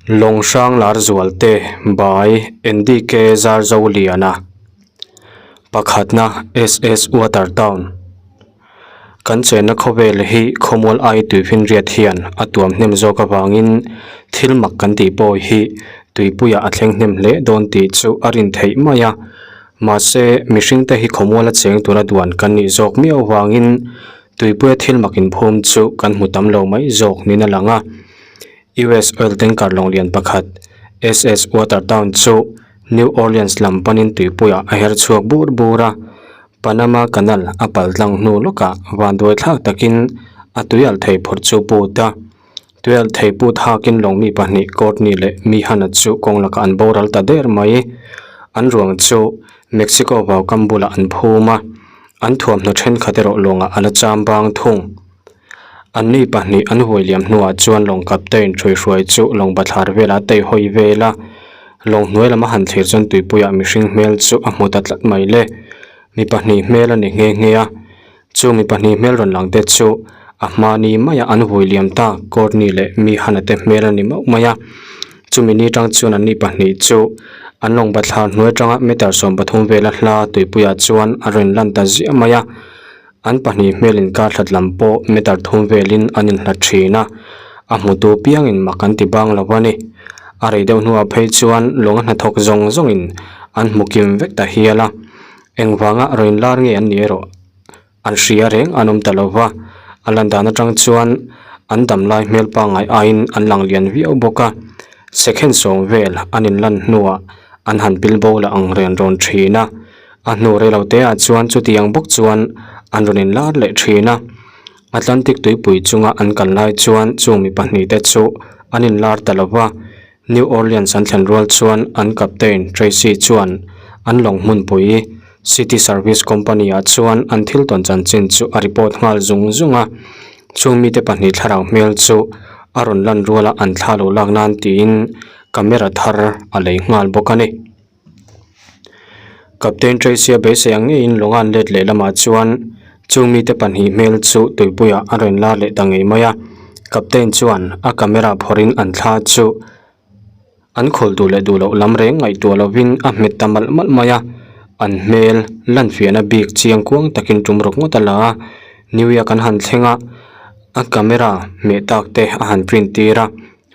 Lawng hrang lar zual te by NDK Zarzoliana Pakhatna SS Watertown Kan chenna khawvel hi khawmual ai tuifinriat hian a tuam hnem zawk avangin thil mak kan tih pawh hi tuipuiah a thleng hnem hle dawn tih chu a rin theih mai a. Mahse mihringte hi khawmuala cheng tura duan kan nih zawk miau avangin tuipuia thil mak inphum chu kan hmu tam lo mai zawk niin a lang a. US oil tanker lawng lian pakhat SS Watertown chu New Orleans lam panin tuipuiah a her chhuak bur bur a, Panama Canal a pal tlang hnu lawkah vanduai thlak takin a tuialh thei phurh chu put a. Tuialh thei put hakin lawng mi pahnih Courtney leh Meehan-a chu kawng lakah an boral ta der mai. An ruang chu Mexico vaukam bulah an phum a, an thuamhnaw thenkhat erawh lawngah a la cham bang thung. An ni pahnih an huai liam hnuah chuan lawng captain hruaihruai chu lawng bathlar velah a tei hawi vel a, lawng hnuai lama han thlir chuan tuipuiah mihring hmel chu a hmu ta tlat mai le. Mi pahnih hmel a ni nghe nghe a, chu mi pahnih hmel rawn lang te chu a hma ni maia an huai liam ta Courtney leh Meehan-a te hmel a ni mauh mai a. Chumi ni tang chuan an ni pahnih chu an lawng bathlar hnuai atanga meter 13 vela hla tuipuiah chuan a rawn lan ta ziah mai a. An pahnih hmel inkar hlat lam pawh meter thum velin an inhlat thin a, a hmutu piangin mak an ti bang lo a ni. A rei deuh hnuah phei chuan lawng a hnathawk zawng zawngin an hmu kim vek ta hial a, engvanga rawn lar nge an ni erawh an hria reng an awm ta lo va, a lan dan atang chuan an dam lai hmel pangngai aiin an lang lian viau bawk a, second sawm vel an inlan hnuah an han pil bo lah ang ren rawn thin a. A hnu rei lo te ah chuan chutiang bawk chuan an rawn inlar leh thin a, Atlantic tuipui chunga an kal lai chuan chung mi pahnih te chu an inlar ta lo va, New Orleans an thlen rual chuan an captain Tracy chuan an lawng hmunpui City Service Company ah chuan an thil tawn chanchin chu a report nghal zung zung a, chung mite pahnih thlarau hmel chu a rawn lan ruala an thla lo lak nan tiin camera thar a lei nghal bawk a ni. Captain Tracy a beisei ang ngeiin lawng an let leh lamah chuan chung mite pahnih hmel chu tuipuiah a rawn lar leh ta ngei mai a. Captain chuan a camera phawrhin an thla chu an khawl duh leh duh loh lam reng ngaihtuah lovin a hmet ta malh malh mai a. An hmel lan fiahna bik chiang kuang takin tum rawk ngawt a la a. New York an han thleng a, a camera hmeh tak te a han print tir a.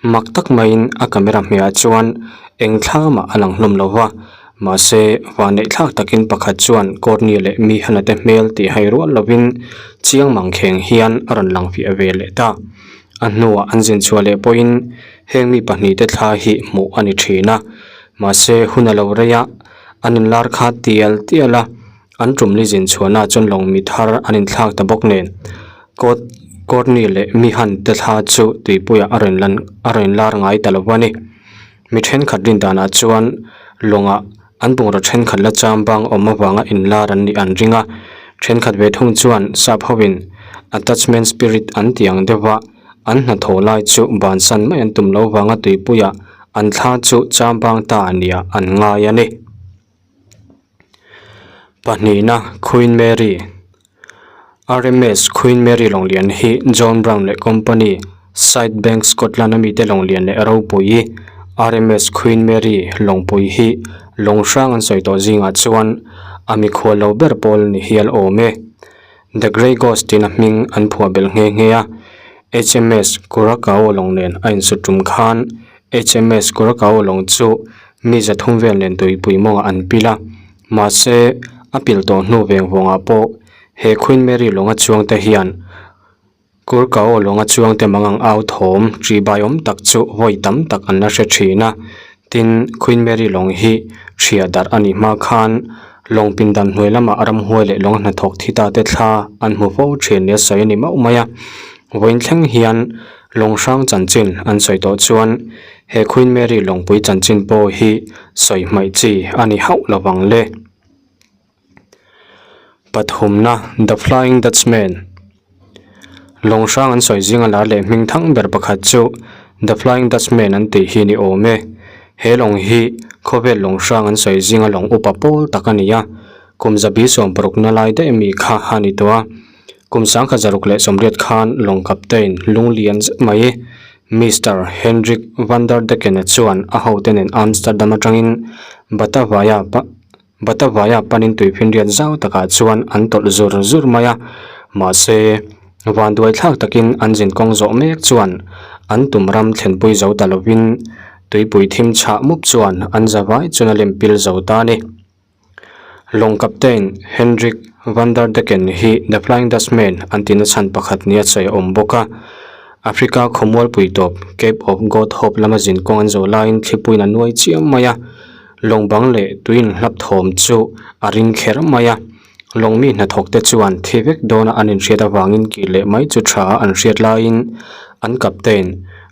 Mak tak maiin a camera hmehah chuan eng thla mah a lang hlawm lo va, mahse vanneih thlak takin pakhat chuan Courtney leh Meehan-a te hmel tih hai rual lovin chiang mang kheng hian a rawn lang fiah ve leh ta. A hnuah an zin chhuah leh pawhin heng mi pahnih te thla hi hmuh a ni thin a, mahse hun a lo rei a, an inlar kha tial tial a. An tumli zin chhuahna chuan lawng mi thar an inthlak ta bawk nen Court Courtney leh Meehan te thla chu tuipuiah a rawn lan a rawn lar ngai ta lo a ni. Mi thenkhat rin danah chuan lawngah an bungraw thenkhat la cham bang awm avanga inlar an nih an ring a, thenkhat ve thung chuan sap hovin attachment spirit an tih ang deuh a, an hnathawh lai chu bansan mai an tum lo vanga tuipuiah an thla chu cham bang ta a nia an ngai a ni. Pahnihna Queen Mary RMS Queen Mary lawnglian hi John Brown leh Company Side Bank Scotland a mite lawnglian leh ropui RMS Queen Mary lawngpui hi lawng hrang an sawi tawh zingah chuan a mikhual lo ber pawl ni hial awm e. The Grey Ghost tiin a hming an phuah belh nghe nghe a, HMS Curacao lawng nen a insut tum khan HMS Curacao lawng chu Mi zathum vel nen tuipui mawngah an pil a, mahse a pil tawh hnu veng vawngah pawh he Queen Mary lawnga chuangte hian Kurkao lawnga chuangte mangang au thawm ṭihbai awm tak chu vawi tam tak an la hre ṭhin a. Tin, Queen Mary lawng hi ṭhia darh a nih hma khan lawng pindan hnuai lamah ramhuai leh lawnga hnathawk thi ta te thla an hmu fo ṭhin nia sawi a ni mauh mai a. Vawiin thleng hian lawng hrang chanchin an sawi tawh chuan He Queen Mary lawngpui chanchin pawh hi sawi hmaih chi a ni hauh lo vang le. Pathumna, The Flying Dutchman Lawng hrang an sawi zinga lar leh hming thang ber pakhat chu The Flying Dutchman an tih hi ni awm e. He lawng hi khawvel lawng hrang an sawi zinga lawng upa pawl tak a ni a, kum zabi sawmparukna lai daih mi kha a ni tawh a. Kum sangkhat zaruk leh sawmriat khan lawng captain lunglian zet mai. Mister Hendrik van der Decken-a chuan a hote nen Amsterdam atangin Batavia Batavia panin tuifinriat zau takah chuan an tawlh zur zur mai a, mahse, vanduai thlak takin an zin kawng zawh mek chuan an tum ram thlenpui zo ta lovin tuipui thim chhah mup chuan an zavai chuan a lem pil zo ta a ni. Lawng Captain Hendrik van der Decken hi The Flying Dutchman an tihna chhan pakhat nia sawi a awm bawk a. Africa khawmualpui tawp Cape of Good Hope lama zin kawng an zawh laiin thlipuiin a nuai chiam mai a, lawng bang leh tui inhlap thawm chu a ring kher mai a. Lawng mi hnathawk te chuan thi vek dawna an inhriat avangin kih leh mai chu tha a an hriat laiin an Captain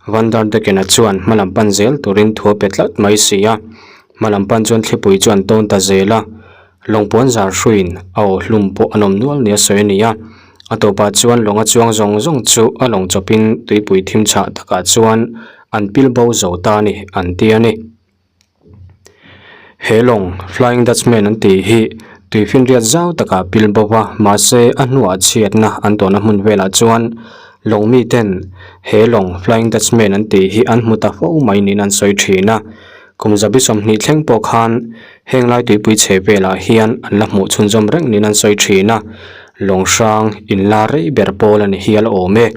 van der Decken-a chuan hmalam pan zel turin thu a pe tlat mai si a. Hmalam pan chuan thlipui chu an tawn ta zel a, lawng puan zar hruiin a aw hlum pawh an awm nual nia sawi a ni a. A tawpah chuan lawnga chuang zawng zawng chu a lawng chawpin tuipui thim chhah takah chuan an pil bo zo ta a ni an ti a ni. He lawng, Flying Dutchman an tih hi tuifinriat zau takah pil bo va, mahse a hnuah chhiatna an tawhna hmun velah chuan lawng miten he lawng, Flying Dutchman an tih hi an hmu ta fo mai niin an sawi thin a. Kum zabi 20 thleng pawh khan heng lai tuipui chhe velah hian an la hmuh chhunzawm reng niin an sawi thin a, lawng hrang inla rei ber pawl a ni hial awm e.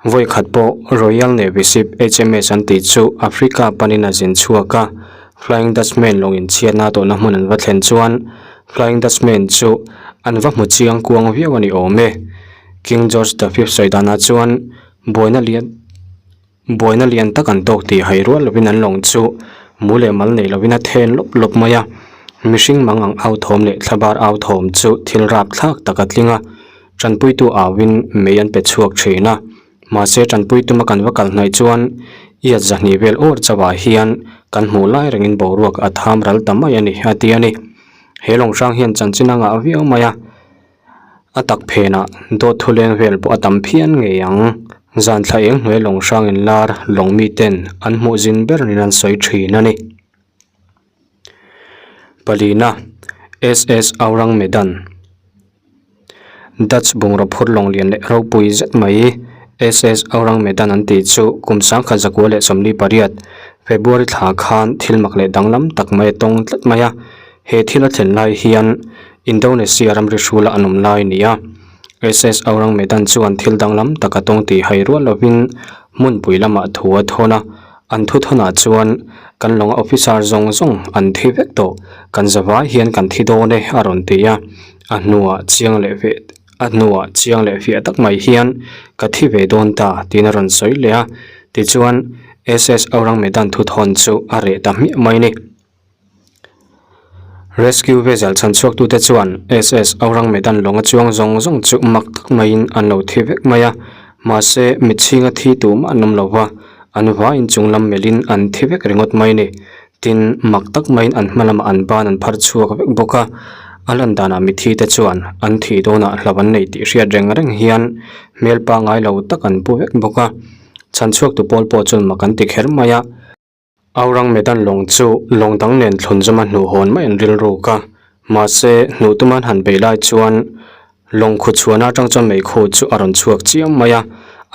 Vawi khat pawh Royal Navy Ship HMS an tih chu Africa panin a zin chhuak a, Flying Dutchman lawng inchhiatna tawhna hmun an va thlen chuan Flying Dutchman chu an va hmu chiang kuang viau a ni awm e. King George the Fifth sawi danah chuan buaina lian Buaina lian tak an tawk tih hai rual lovin an lawng chu mu leh mal nei lovin a then lawp lawp mai a. Mihring mang ang au thawm leh thlabar au thawm chu thil rap thlak tak a tling a, tanpuitu auin mei an pe chhuak thin a. Mahse tanpui tuma kan va kal hnaih chuan iat zahnih vel awr chauhah hian kan hmuh lai rengin boruak a tham ral ta mai a ni, a ti a ni. He lawng hrang hian chanchin a ngah viau mai a. A tak phenah dawt thu leng vel pawh a tam phian ngei ang. Zan thla eng hnuai lawng hrang inlar lawng miten an hmuh zin ber niin an sawi thin a ni. Palina, SS Aurang Medan Dutch bungraw phur lawng lian leh ropui zet mai SS Aurang Medan an tih chu kum 1948 February thla khan thil mak leh danglam tak mai a tawng tlat mai a. He thil a thlen lai hian Indonesia ramri hrula an awm lai a ni a, SS Aurang Medan chuan thil danglam tak a tawng tih hai rual lovin hmunpui lamah thu a thawn a, an thu thawnah chuan kan lawnga officer zawng zawng an thi vek tawh, kan zavai hian kan thi dawn e a rawn ti a, a hnuah chiang leh ve a hnuah chiang leh fiah tak mai hian ka thi ve dawn ta tiin a rawn sawi leh a, tichuan SS Aurang Medan thu thawn chu a reh ta hmiah mai a ni. Rescue vessel chhan chhuaktute chuan SS Aurang Medan lawnga chuang zawng zawng chu mak tak maiin an lo thi vek mai a, mahse mitchhinga thi tumah an awm lo va, an vaiin chung lam melhin an thi vek ringawt mai a ni. Tin, mak tak maiin an hma lamah an ban an phar chhuak vek bawk a, a lan danah mithi te chuan an thih dawnah hlauh an nei tih hriat reng reng hian hmel pangngai lo tak an pu vek bawk a, chhan chhuaktu pawl pawh chuan mak an ti kher mai a. Aurang Medan lawng chu lawng dang nen thlun zawma hnuh hawn mai an rilruk a, mahse hnuh tuma an han beih lai chuan lawng khu chhuana atang chuan meikhu chu a rawn chhuak chiam mai a,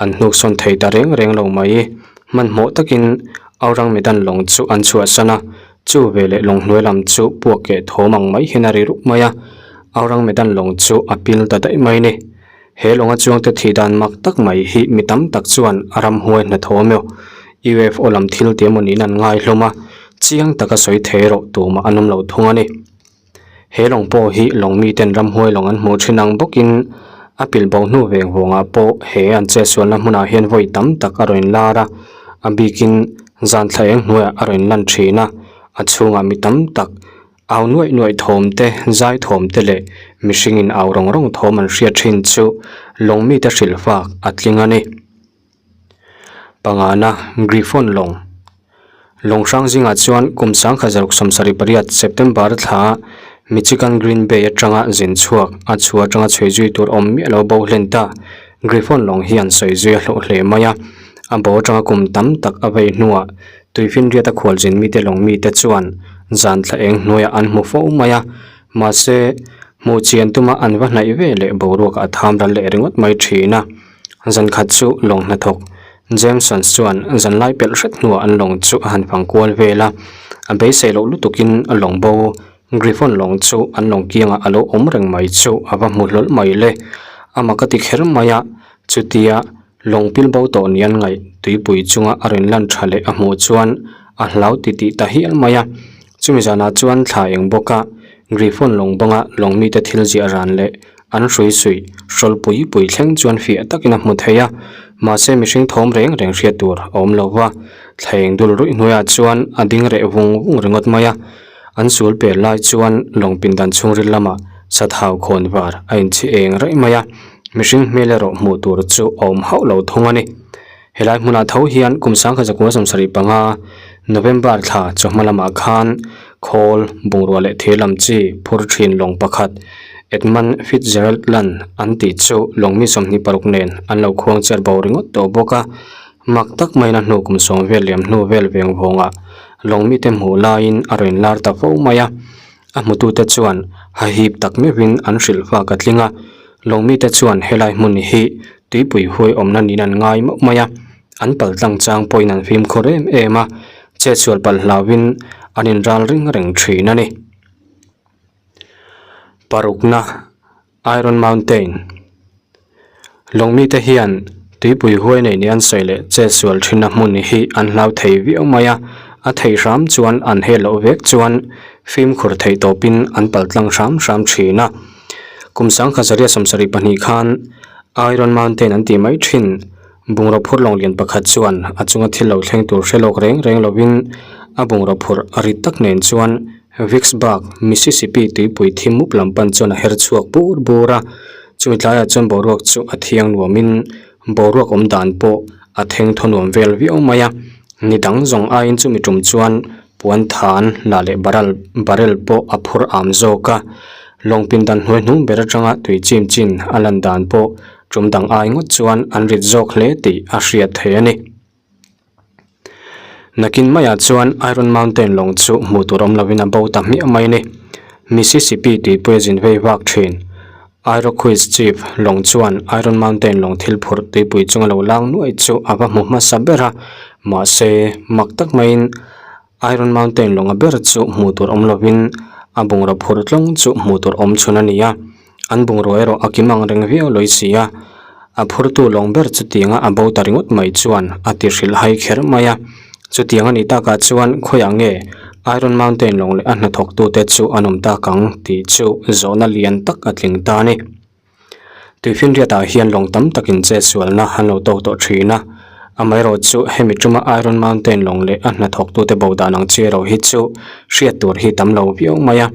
an hnuk sawn thei ta reng reng lo mai. Hmanhmawh takin Aurang Medan lawng chu an chhuahsan a, chu veleh lawng hnuai lam chu puak keh thawm ang mai hian a ri rup mai a, Aurang Medan lawng chu a pil ta daih mai a ni. He lawnga chuangte thih dan mak tak mai hi mi tam tak chuan a ramhuai hnathawh emaw, UFO lam thil ti emaw niin an ngai hlawm a, chiang taka sawi thei erawh tumah an awm lo thung a ni. He lawng pawh hi lawng miten ramhuai lawng an hmuh thin ang bawkin a pilbo hnu veng vawngah pawh he an chetsualna hmunah hian vawi tam tak a rawn inlar a, a bikin zan thla eng hnuaiah a rawn inlan thin a, a chhungah mi tam tak Au nuaih nuaih thawm te, zai thawm te leh mihringin au rawng rawng thawm an hriat thin chu lawng mite hrilh fak a tling a ni. Pangana, Griffon lawng. Lawng hrang zingah chuan kum 1978 September thla Michigan Green Bay atanga zin chhuak a chhu atanga chhui zui tur awm miah lo bo hlen ta. Griffon lawng hian sawi zui a hlawh hle mai a, a bo atanga kum tam tak a vei hnuah Tuifinriata khualzin mite lawng mite chuan zan thla eng hnuaiah an hmu fo mai a, mahse, hmuh chian tuma an va hnaih ve leh boruakah a tham ral leh ringawt mai thin a. Zan khat chu lawng hnathawk. Jameson chuan zanlai pelh hret hnuah an lawng chu a han fang kual vel a, a beisei loh lutukin a lawng bo. Griffon lawng chu an lawng kiangah a lo awm reng mai chu a va hmu hlawlh mai le. A mak a ti kher mai a, chutia lawng pil bo tawh ni an ngaih tuipui chunga a rawn lan tha leh a hmuh chuan a hlau ti tih ta hial mai a. Chumi zanah chuan thla eng bawka Griffon lawng banga lawng mite thil ziah ran leh an hrui suih hrawl pui pui thleng chuan fiah takin a hmu thei a, mahse mihring thawm reng reng hriat tur a awm lo va, thla eng dul ruih hnuaiah chuan a ding reh vung vung ringawt mai a. An sul per lai chuan lawng pindan chhungril lamah sathau khawn var a inchhi eng raih mai a, mihring hmel erawh hmuh tur chu a awm hauh lo thung a ni. Helai hmunah tho hian kum 1975 November thla chawhma lamah khan khawl, bungrua leh thir lam chi phur thin lawng pakhat Edmund Fitzgerald Land an tih chu lawng mi 26 nen an lo khuang cher bo ringawt tawh bawk a. Mak tak maiin a hnu kum sawm vel liam hnu vel veng vawngah lawng mite hmuh laiin a rawn lar ta fo mai a. A hmutute chuan hahip tak meuhin an hrilh fak a tling a, lawng mite chuan helai hmun hi tuipui huai awmna niin an ngai mauh mai a, an pal tlang chang pawhin an fimkhur em em a, chetsual palh hlauhin an inral ring reng thin a ni. Parukna. Iron Mountain Lawngmite hian tuipui huai nei ni an sawi leh chetsual thinna hmun hi an hlau thei viau mai a, a thei hram chuan an hel loh vek chuan fimkhur theih tawpin an pal tlang hram hram thin a. Kum 1972 khan Iron Mountain an tih mai thin bungraw phur lawng lian pakhat chuan a chunga thil lo thleng tur hre lawk reng reng lovin a bungraw phurh a rit tak nen chuan Vicksburg, Mississippi tuipui thi mup lam pan chuan a her chhuak bur bur a, chumi tlaiah chuan boruak chu a thiang nuamin boruak awm dan pawh a theng thaw nuam vel viau mai a, ni dang zawng aiin chumi tum chuan puan than lah leh baral barrel pawh a phur am zawk a, lawng pindan hnuai hnung ber atanga tui chim chin a lan dan pawh tum dang ai ngawt chuan an rit zawk hle tih a hriat theih a ni. Nakin maiah chuan Iron Mountain lawng chu hmuh tur awm lovin a bo ta hmiah mai a ni. Mississippi tuipui a zin vei vak thin. Iroquois Chief lawng chuan Iron Mountain lawng thil phurh tuipui chunga lo lang nuai chu a va hmu hmasa ber a, mahse mak tak maiin Iron Mountain lawnga ber chu hmuh tur awm lovin a bungraw phurh tlawng chu hmuh tur awm chhun a ni a. An bungrua erawh a kim ang reng viau lawi si a, a phurtu lawng ber chutianga a bo ta ringawt mai chuan a ti hrilh hai kher mai a. Chutiang a nih takah chuan khawiah nge Iron Mountain lawng leh a hnathawktute chu an awm tak ang tih chu zawhna lian tak a tling ta a ni. Tuifinriatah hian lawng tam takin chetsualna an lo tawk tawh thin a, amaherawh chu hemi tuma Iron Mountain lawng leh a hnathawktute bo dan ang chi erawh hi chu hriat tur hi tam lo viau mai a.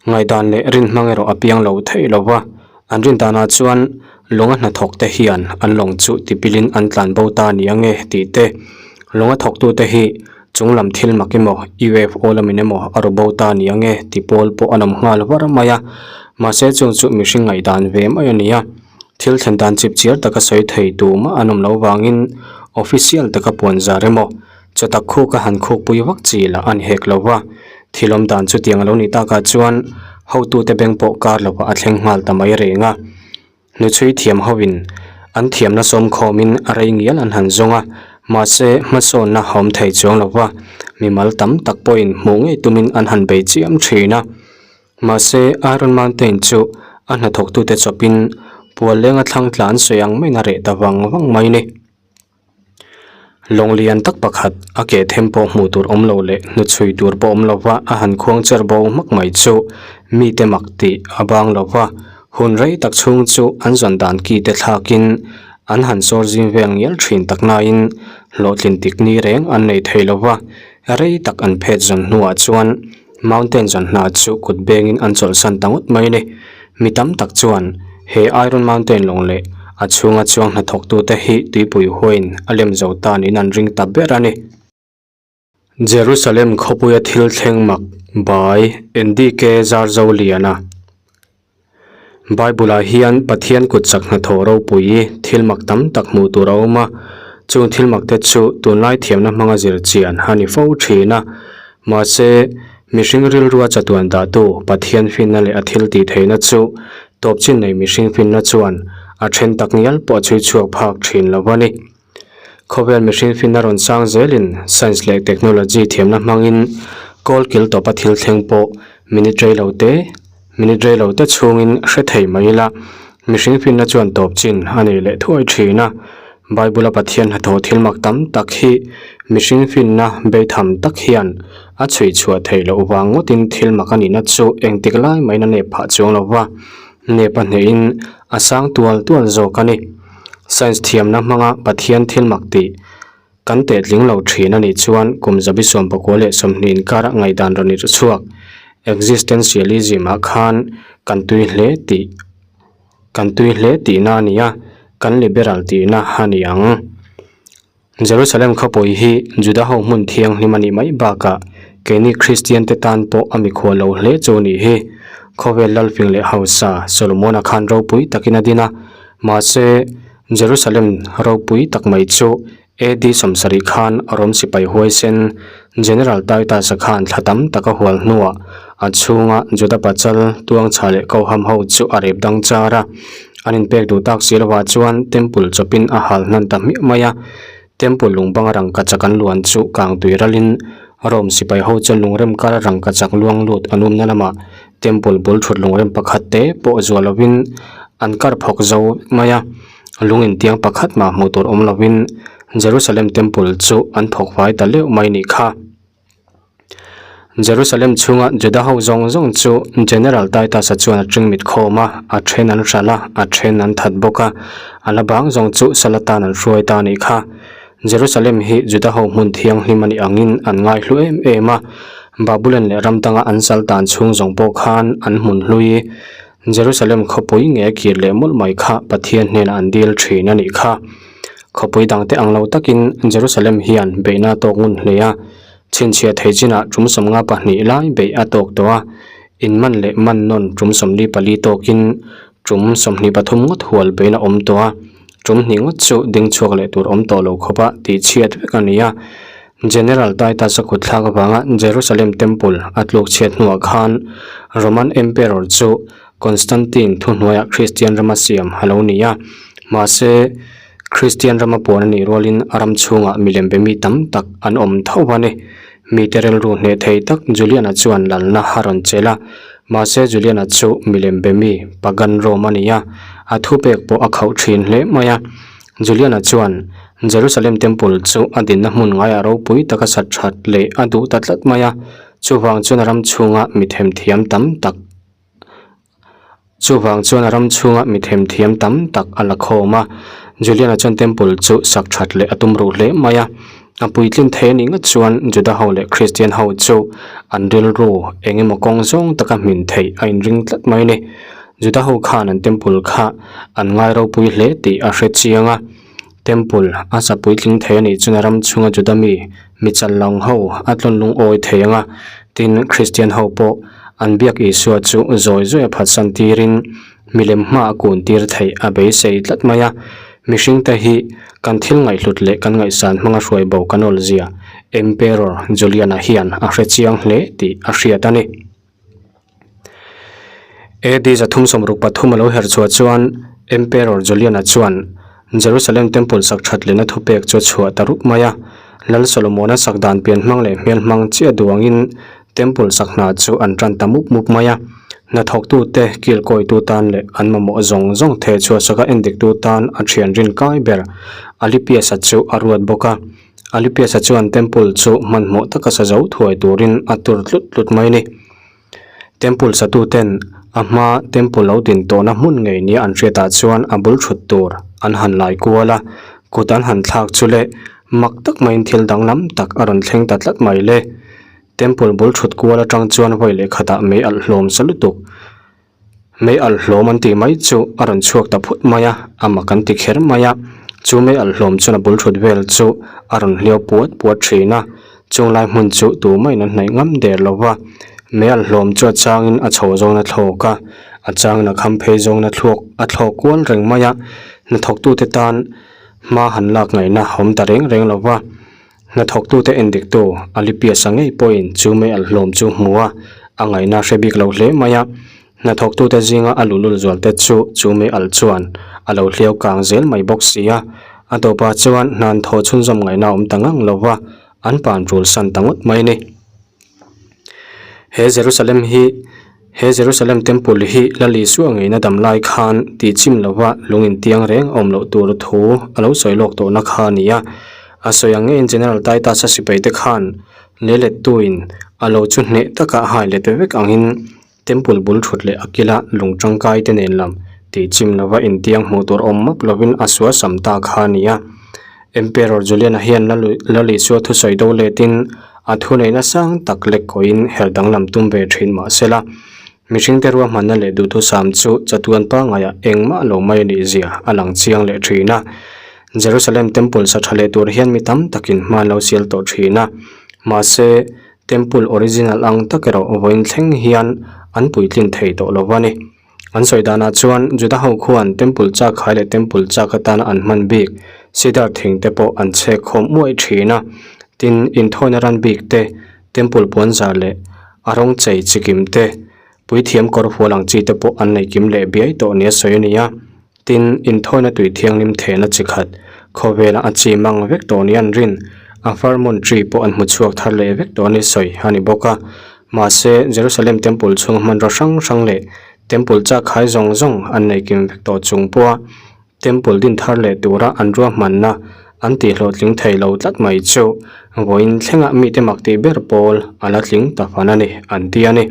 Ngaihdan leh rin hmang erawh a piang lo theih lo va, an rin danah chuan lawnga hnathawkte hian an lawng chu tipilin an tlan bo ta ni ang e tih te, lawnga thawktute hi chung lam thil mak emaw UFO lamin emaw a ru bo ta ni ang e ti pawl pawh an awm nghal var mai a, mahse chung chu mihring ngaihdan ve mai a ni a, thil thlen dan chip chiar taka sawi thei tumah an awm lo vangin official taka puan zar emaw Chawtak khuk a han khukpui vak chi lah a ni hek lo va, thil awm dan chutiang a lo nih takah chuan hotute beng pawh kar lovah a thleng nghal ta mai reng a. Hnuchhui thiam hoin an thiamna sawmkhawmin a rei ngial an han zawng a, mahse hmasawnna a awm thei chuang lo va, mimal tam tak pawhin hmuh ngei tumin an han bei chiam thin a. Mahse Iron Mountain chu a hnathawktute chawpin pual lenga thlang tla an sawi ang maiin a reh ta vang vang mai a ni. Lawng lian tak pakhat a ke them pawh hmuh tur awm lo leh hnuchhui tur pawh awm lova a han khuang cher bo hmak mai chu mite mak tih a bang lo va, hun rei tak chhung chu an zawn dan ki te thlakin an han sawr zing vel ngial thin tak nain hlawhtlin tik ni reng an nei thei lo va, rei tak an phet zawn hnuah chuan Mountain zawn hna chu kut bengin an chawlhsan ta ngawt mai a ni. Mi tam tak chuan he Iron Mountain lawng leh a chhunga chuang hnathawktute hi tuipui huain a lem zo ta niin an ring ta ber a ni. Jerusalem khawpuia thil thleng mak by NDK Zarzoliana. Bible-ah hian Pathian kut chak hnathawh ropui thil mak tam tak hmuh tur a awm a, chung thil mak te chu tunlai thiamna hmanga zir chian a ni fo thin a. Mahse, mihring rilrua chatuan dahtu Pathian finna leh a thil tih theihna chu tawp chin nei mihring finna chuan a then tak ngial pawh a chhui chhuak phak thin lo a ni. Khawvel mihring finna rawn sang zelin science leh technology thiamna hmangin kawl kil tawpa thil thleng pawh minute rei lo te minute rei lo te chhungin hre thei mai ila mihring finna chuan tawp chin a nei leh thuai thin a. Bible a Pathian hnathawh thil mak tam tak hi mihring finna beitham tak hian a chhui chhuah theih loh vang ngawtin thil mak a nihna chu engtik lai maiin a nep phah chuang lo va, nep a hnehin a sang tual tual zawk a ni. Science thiamna hmanga Pathian thil mak tih kan tehtling lo thin a nih chuan kum zabi sawmpakua leh 20 inkara ngaihdan rawn irh chhuak existentialism ah khan kan tui hle tih kan tui hle tihna a ni a, kan liberal tihna a ni ang. Jerusalem khawpui hi Juda ho hmun thianghlim a nih mai bakah keini Kristian te tan pawh a mikhual lo hle chu a nih hi. Khawvel lalfing leh hausa Solomona khan ropui takin a din a, mahse Jerusalem ropui tak mai chu AD 70 khan Rom sipai huaisen General Titus-a khan thla tam tak a hual hnuah a chhunga Juda pachal tuangchha leh koham ho chu a rep dang char a. An inpek duh tak si lovah chuan Temple chawpin a hal hnan ta hmiah mai a. Temple lungbanga rangkachak an luan chu kang tui ralin Rome sipai ho chuan lungrem kara rangkachak luang lut an umna lamah Temple bul thut lungrem pakhat te pawh zuah lovin an kar phawk zo mai a. Lung intiang pakhat mah hmuh tur awm lovin Jerusalem Temple chu an phawk fai ta leuh mai nih kha. Jerusalem chhunga Juda ho zawng zawng chu General Titus-a chuan a ṭing mit khawm a, a ṭhen an hralh a, a ṭhen an that bawk a, a la bang zawng chu Salatan an hruai ta a nih kha. Jerusalem hi Juda ho hmun thianghlim a nih angin an ngaihlu em em a, Babulon leh ram danga an sal tan chhung zawng pawh khan an hmun hlui Jerusalem khawpui nge a kir leh mawlh mai kha Pathian hnenah an dil ṭhin a nih kha. Khawpui dangte ang lo takin Jerusalem hian beihna a tawk ngun hle a, chhinchhiah thei chinah tum 52 lai beih a tawk tawh a, inman leh man nawn tum 44 tawkin tum 23 ngawt hual beihna awm tawh a, tum hnih ngawt chu ding chhuak leh tur awm tawh lo khawpa tihchhiat vek a ni a. General Titus-a kut thlak avanga Jerusalem Temple a tluk chhiat hnuah khan Roman Emperor chu Constantine thuhnuaiah Kristian rama siam a lo ni a, mahse, Kristian rama puan a nih rualin a ram chhungah milem be mi tam tak an awm tho a ni. Mite rilru hneh thei tak Julian-a chuan lalna a rawn chelh a, mahse Julian-a chu milem be mi Pagan Rome a ni a, a thupek pawh a khauh thin hle mai a. Julian-a chuan Jerusalem Temple chu a dinna hmun ngaiah ropui taka sat that leh a duh ta tlat mai a, chuvang chuan a ram chhunga mi themthiam tam tak Chuvang chuan a ram chhunga mi themthiam tam tak a la khawm a, Julian-a chuan Temple chu sak that leh a tum ruh hle mai a. A puitlin thei a nih ngawt chuan Juda ho leh Kristian ho chu an rilru eng emaw kawng zawng taka hmin theih a inring tlat mai a ni. Juda ho khan an Temple kha an ngai ropui hle tih a hre chiang a. Temple a sa puitling thei a nih chuan a ram chhunga Juda mi mi challang ho a tlawn lungawi thei ang a, tin Kristian ho pawh an biak Isua chu zawi zawi a phatsan tirin milem hma a kun tir theih a beisei tlat mai a. Mihringte hi kan thil ngaihhlut leh kan ngaihsan hmanga hruai bo kan awlzia Emperor Julian-a hian a hre chiang hle tih a hriat a ni. AD 363 a lo her chhuah chuan Emperor Julian-a chuan Jerusalem Temple sak that lehna thupek chu a chhuah ta rup mai a. Lal Solomon-a sak dan pian hmang leh hmel hmang chiah duangin Temple sak hna chu an tan ta mup mup mai a. Hnathawktute kilkawitu tan leh an mamawh zawng zawng theh chhuah saka endiktu tan a thian rin kai ber Alipias-a chu a ruat bawk a. Alipias-a chuan Temple chu hmanhmawh taka sa zo thuai turin a tur tlut tlut mai a ni. Temple satuten a hma Temple lo din tawhna hmun ngei nia an hriatah chuan a bul thut tur an han lai kual a, kut an han thlak chu le mak tak maiin thil danglam tak a rawn thleng ta tlat mai le. Temple bul thut kual atang chuan vawi leh khatah mei alh hlawm sa lutuk. Mei alh hlawm an tih mai chu a rawn chhuak ta phut mai a, a mak an ti kher mai a. Chu mei alh hlawm chuan a bul thut vel chu a rawn hliau puat puat thin a, chung lai hmun chu tumah-in an hnaih ngam der lo va. Mei alh hlawm chu a changin a chho zawngin a thlawk a, a changin a kham phei zawngin a thluak a thlawk kual reng mai a. Hnathawktute tan hma han lak ngaihna a awm ta reng reng lo va. Hnathawktute endiktu Alipias-a ngei pawhin chu mei alh hlawm chu hmu a, a ngaihna hre bik lo hle mai a. Hnathawktute zinga a luhlul zualte chu chu mei alh chuan a lo hliau kang zel mai bawk si a. A tawpah chuan hna an thawh chhunzawm ngaihna a awm ta ngang lo va, an pan tul san ta ngawt mai a ni. He Jerusalem hi He Jerusalem Temple hi Lal Isua ngeina dam lai khan tih chim lova lung intiang reng a awm loh tur thu a lo sawi lawk tawhna kha a ni a. A sawi ang ngeiin General Titus-a sipaite khan leilettuin a lo chu hneh taka a hai let vek angin Temple bul thut leh a kila lung tangkai te nen lam tih chim lova intiang hmuh tur awm map lovin a sual sam ta kha a ni a. Emperor Julian-a hian Lal Isua thusawi do letin a thuneihna sang tak lek kawiin her danglam tum ve thin mah se la, mihringte ruahmanna leh duhthusam chu chatuan pangaiah engmah lo mai a nih zia a lang chiang leh thin a. Jerusalem Temple sa tha leh tur hian mi tam takin hma an lo sial tawh thin a, mahse Temple original ang tak erawh vawiin thleng hian an puitlin thei tawh lo a ni. An sawi danah chuan Juda ho khuan Temple chak khai leh Temple chak atana an hman bik cedar thing te pawh an chhek khawm uaih thin a. Tin, inthawina ran bik te, Temple puanzar leh a rawng chei chikim te, puithiam kawr hual ang chi te pawh an nei kim leh biai tawh nia sawi a ni a. Tin, inthawina tui thianghlim thehna chi khat, khawvela a chi mang vek tawh nia an rin, a farmon tree pawh an hmu chhuak thar leh vek tawh a ni sawi a ni bawk a. Mahse, Jerusalem Temple chhung hmanraw hrang hrang leh Temple chak khai zawng zawng an nei kim vek tawh chung pawha Temple din thar leh tura an ruahmanna an tihhlawhtling thei lo tlat mai chu vawiin thlengah mite mak tih ber pawl a la tling ta fan a ni, an ti a ni.